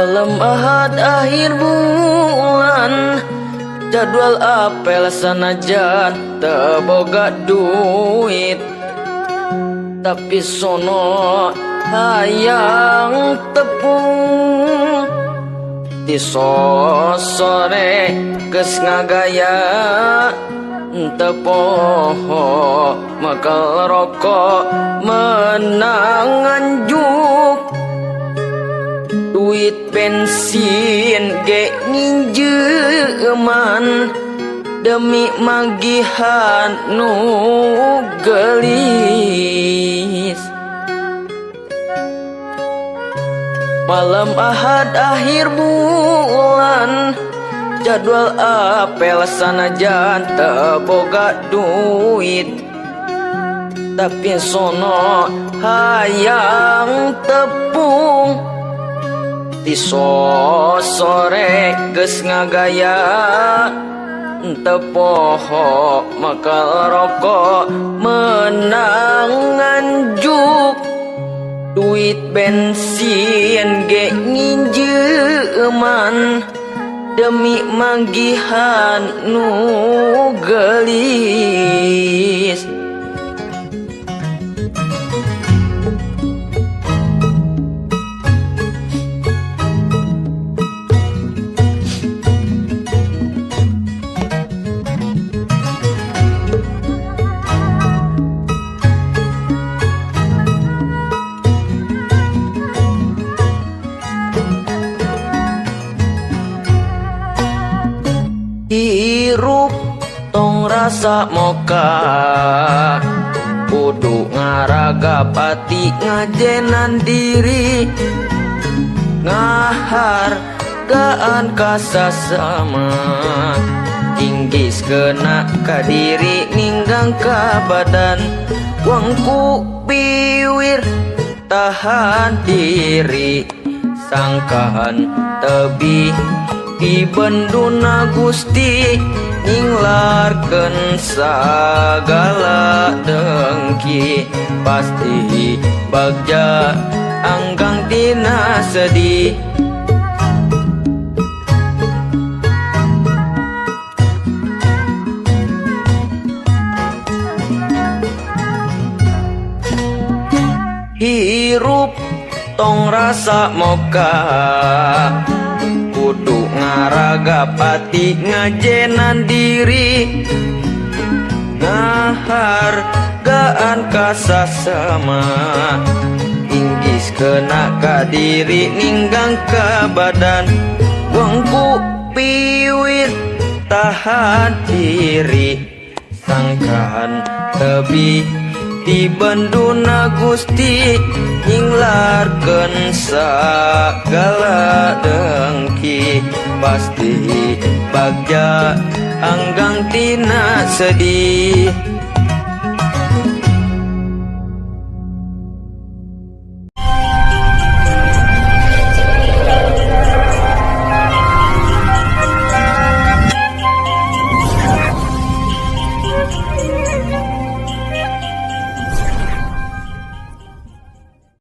Malam Ahad akhir bulan, jadwal apel sanajan teu boga duit, tapi sono hayang tepung. Ti sosore geus ngagaya, teu poho mekel rokok menang nganjuk. Duit bensin ge nginjeuman demi magihan nu geulis. Malam Ahad akhir bulan, jadwal apel sanajan teu boga duit, tapi sono hayang tepung. Ti sosore geus ngagaya, teu poho mekel rokok menang nganjuk. Duit bensin ge nginjeuman demi manggihan nu geulis. Hirup tong rasa moka, kudu ngaraga pati ngajenan diri, ngahargaan ka sasama, inggis kena ka diri ninggang ka badan. Wangku biwir tahan diri, sangkahan tebih di benduna Gusti, nyinglarkeun sagala dengki, pasti bagja anggang tina sedih. Hirup tong rasa moka, kudu ngaraga pati ngajenan diri, ngahargaan ka sasama, inggis kena ka diri ninggang ka badan. Wengku piwir tahan diri, sangkaan tebih di benduna Gusti, nyinglarkeun sagala dengki, pasti bagja anggang tina sedih.